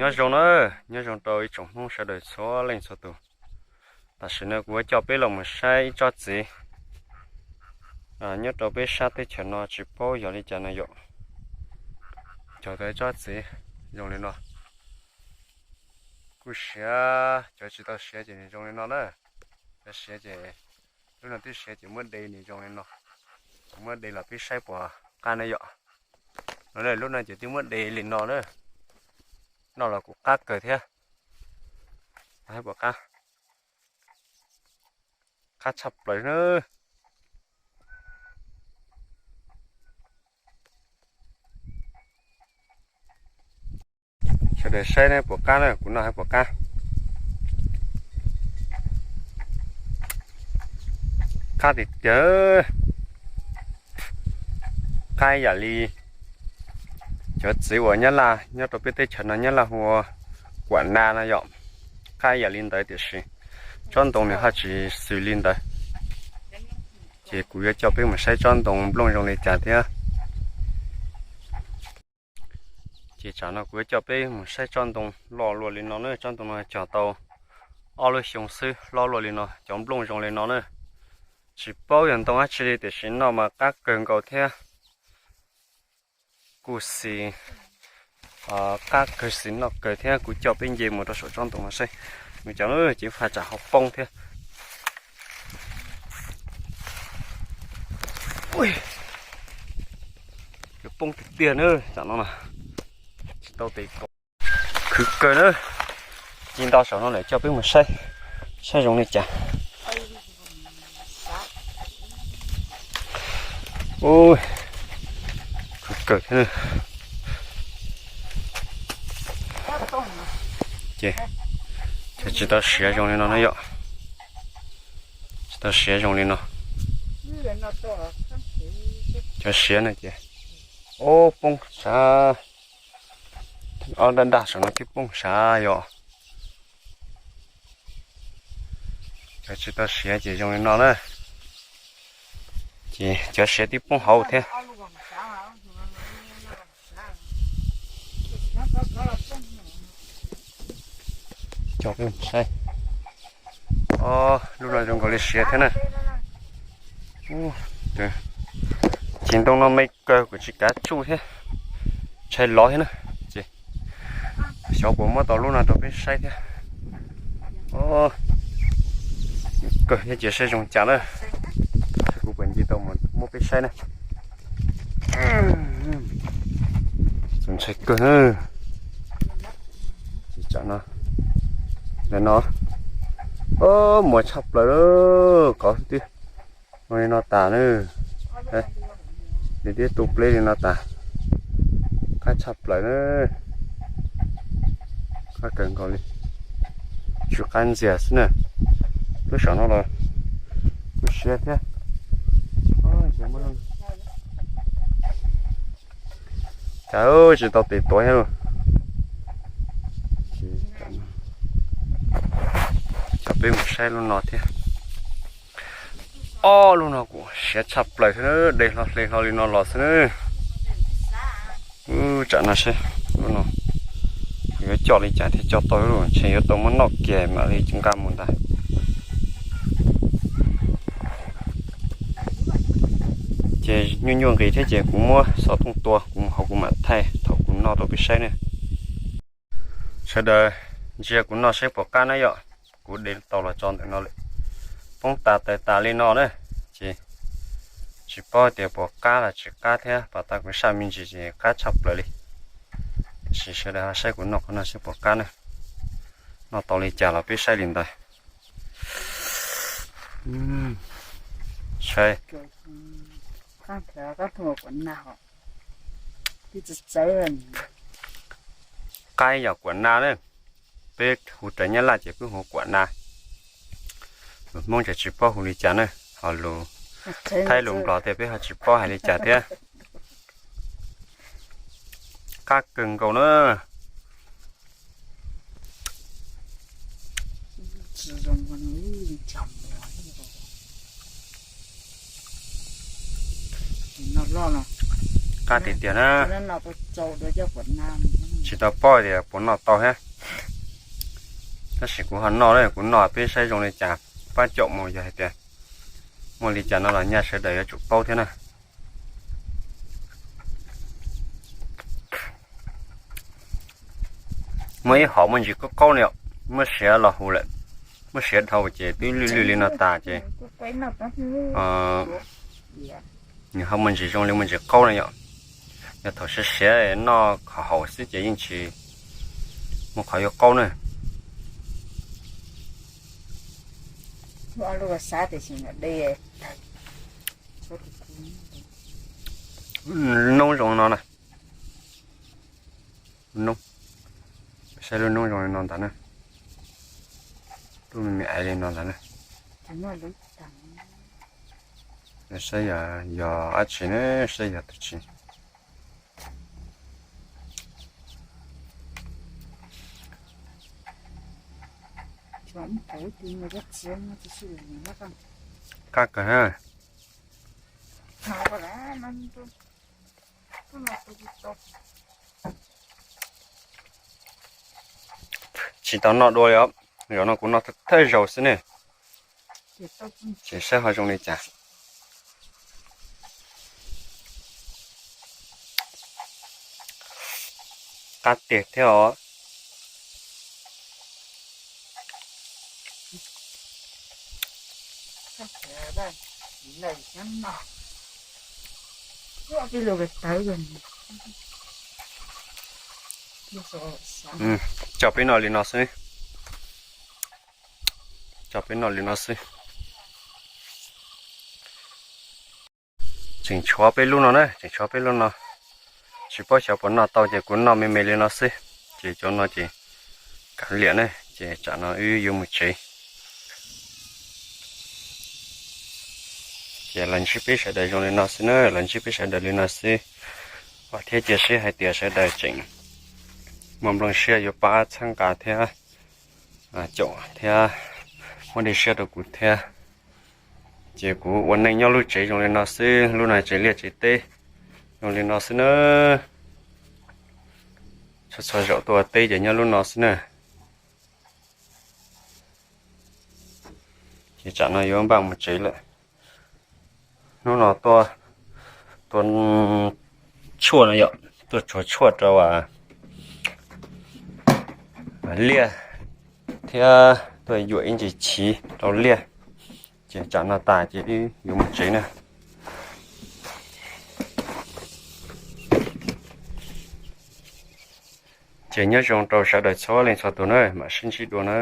Nyob zoo na, nyob zoo rau ib tsoom Hmoob sawv daws txhua leej txhua tus. Tam sim no kuv yuav coj peb los mus saib ib tsob txiv nyob rau peb sab teb chaws no tsis paub yog li cas no yom. Cog tau ib tsob txiv zoo li no, kuj siav, cov tsis tau siav ces nws zoo li no na. Cov siav ces, lub no twb siav ces muab de nws zoo li no. Kuv muab de los peb saib puas qab na yom. No lub no ces twb muab de li no na. Noj los kuj qab kawg thiab. Puas qab? Qab tshaj plaws na. Sawv daws saib ne puas qab na, kuv noj hais puas qab. Qab tiag tiag. Qab yam li cov txiv uas Nyab Laj nyob rau peb teb chaws no Nyab Laj hu ua kuam na no yom. Qab yam li ntawd tiam sis tsob ntoo nws ho tsis xws li ntawd. Ces kuv yuav coj peb mus saib tsob ntoo nplooj zoo li cas thiab. Ces tsam no kuv yuav coj peb mus saib tsob ntoo loj luaj li no na, tsob ntoo no cog tau ob lub xyoo xwb hlob luaj li no, cov nplooj zoo li no na. Tsis paub yog ntoo dab tsi li tiam sis noj mas qab kawg nkaus thiab. Kuj xis, qab kawg xis noj kawg thiab. Kuv coj peb nce mus rau saum tsob ntoo no saib, nws cov ces faj tsam ho poob thiab. Yuav poob tiag tiag na, tam no na, tsis tau tes kaus. Khwv kawg na, ci nto saum no lawm coj peb mus saib, saib zoo li cas. Khwv kawg thiab. Ces, ces tsis tau siav zoo li no na yom. Tsis tau siav zoo li no. Cov siav no ces, o, poob sav. Ob daj daj saum no twb poob sav yom. Cov tsis tau siav ces zoo li no na. Ces cov siav twb poob hauv thiab. Coj peb mus saib. O, lub no zoo nkaus li siav thiab na. Ces ntoo no me kawg kuv tsis kav tsuj thiab, ntshai lov thiab na. Ces xyov puas muab tau lub no rau peb saib thiab. O, kawg thiab ces saib zoo cas na. Kuv puas nce tau mus muab peb saib na. Txaus ntshai kawg na. Ces tsam no, ntawm no, o, muaj tshaj plaws lawm, kov xwb twb zoo li no tas na. Nws twb tu pleb li no tas. Qab tshaj plaws na. Qab kawg nkaus li. Tsw qab ntxiag xwb na. Lub saum no los kuj siav thiab. Cas tsis tau tes tuav thiab lauj. Coj peb mus saib lub no thiab. Ob lub no kuj siav tshaj plaws thiab, de hlo hle hlo li no los xwb na. Tsam no seb lub no yuav coj li cas thiaj coj tau, ntshe yuav tau muab noj kiag mam li nqa mus ntag. Ces nyuaj nyuaj nqis thiab ces kuv muab xov tooj tua kuv mus hauv kuv mam thaij thaum kuv noj rau peb saib na. Sawv daws ntsia kuv noj saib puas qab na yom. Kuv de tau los tso ntawm no lawm. Poob tas tawg tas li no na, ces tsis paub tias puas qab los tsis qab thiab, pas tas kuv saj me ntsis ces qab tshaj plaws li. Tiam sis sawv daws ho saib kuv noj qhov no saib puas qab na. Noj tau li cas los peb saib li ntawd. Saib. Qab yog kuam na na, peb hu raws Nyab Laj ces peb hu kuam na. Lus Hmoob ces tsis paub hu li cas na, ho lus Thaib lus Nplog tias peb ho tsis paub hais li cas thiab. Qab kawg nkaus na. Qab tiag tiag na. tsis tau paub tias puas noj tau thiab. Tab sis kuv ho noj, kuv noj peb saib zoo li cas, pab caum mus yog hais tias muaj li cas no los nyaj sawv daws yuav tsum paub thiab na. Muaj ib hom muaj ntsis qaub qaub no yom, muab siav los hu lawm, muab siav dhau ces twb lwj lwj li no tas ces nws ho muaj ntsis zoo li muaj ntsis qaub no yom. Yog thaum siav siav noj qhov haum xwb ces yeej tsis muaj qhov yuav qaub na. Noob zoo no na. Noob, saib lub noob zoo li no ntag na. Lub me me aiv li no ntag na. Saib yog dab tsi ne, saib yog dab tsi. Qab kawg na. Tsis tau noj dua li os. Zaum no kuv noj thawj zaus xwb ne. Ces saib ho zoo li cas. Qab tiag thiab os. Coj peb noj li no xwb. Coj peb noj li no xwb. Tseem tshuav peb lub no na, tseem tshuav peb lub no. Tsis paub xyov puas noj tau ces kuv noj me me li no xwb. Ces cov no ces kav liam na, ces tsam no wb yuav mus tsev. Ces los ntsib peb sawv daws zoo li no xwb na, los ntsib peb sawv daws li no xwb. Vam thiab cia siab hais tias sawv daws tseem muaj nplooj siab yuav pab txhawb nqa thiab caum thiab muab dej siab rau kuv thiab. Ces kuv ua neej nyob lub tsev zoo li no xwb, lub no tsev liaj tsev teb zoo li no xwb na. Txhua txhua zaum tuaj ua teb ces nyob lub no xwb na. Ces tsam no yuav npaj mus tsev lawm. Hnub no tuaj, tuaj tshuaj no yom, tuaj tshuav tshuaj rau liaj thiab tuaj yuam ib ntsis chiv rau liaj. Ces tsam no tas ces wb yuav mus tsev na. Ces nyob zoo rau sawv daws txhua leej txhua tus na, mam sib ntsib dua na.